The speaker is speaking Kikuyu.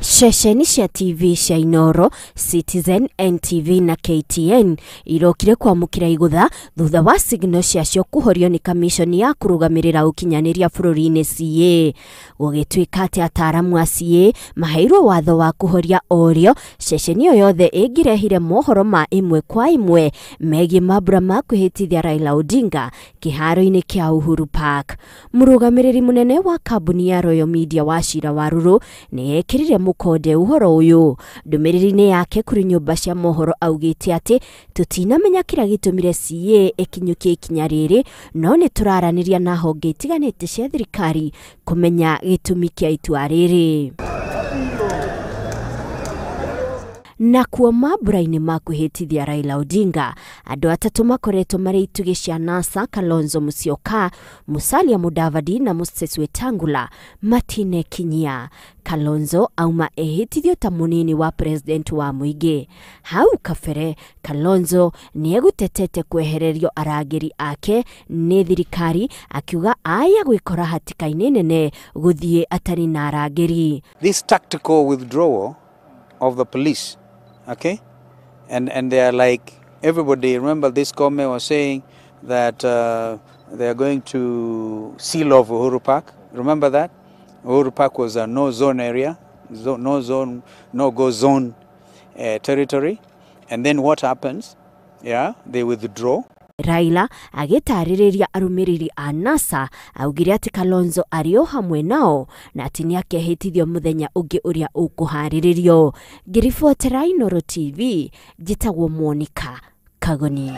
Ceceni cia TV cia Inooro, Citizen, NTV na KTN irokire kwamũkĩra igũtha thutha wa signal ciacio kũhorio nĩ kamishoni ya kũrũgamĩrĩra ũkinyanĩria bũrũri-inĩ CA. Gũgĩtuĩka atĩ ataaramu a CA maheirwo watho wa kũhoria orĩo ceceni o yothe ĩngĩrehire mohoro ma ĩmwe kwa ĩmwe megiĩ mambura ma kwĩhĩtithia Raila Odinga kĩharo-inĩ kĩa Uhuru Park. Mũrũgamĩrĩri mũnene wa kambuni ya Royal Media Wachira Waruru nĩ ekĩrire mũkonde ũhoro ũyũ. Ndũmĩrĩri-inĩ yake kũrĩ nyũmba cia mohoro augĩte atĩ tũtinamenya kĩrĩa gĩtũmire CA ĩkinyũkie ikinya rĩrĩ, no nĩ tũraranĩria na honge itiganĩte cia thirikari kũmenya gĩtũmi kĩa itua rĩrĩ. Nakuo mambura-inĩ ma kwĩhĩtithia Raila Odinga, andũ atatũ makoretwo marĩ itugĩ cia NASA Kalonzo Musyoka, Musalia Mudavadi na Moses Wetangula matinekinyia. Kalonzo auma ehĩtithio ta mũnini wa president wa mũingĩ. Hau kabere Kalonzo nĩegũtetete kwehererio arangĩri ake nĩ thirikari, akiuga aya gwĩkora hatĩka-inĩ nene gũthiĩ atarĩ na arangĩri. This tactical withdrawal of the police, okay, and they are like everybody. Remember, this comment was saying that they are going to seal off Uhuru Park. Remember that Uhuru Park was a no zone area, no zone, no go zone territory. And then what happens? Yeah, they withdraw. Raila agĩtarĩrĩria arũmĩrĩri a NASA augire atĩ Kalonzo arĩ o hamwe nao na atĩ nĩakehĩtithio mũthenya ũngĩ ũrĩa ũkũharĩrĩrio. Ngĩribotera Inooro TV, njĩtagwo Monica Kagoni.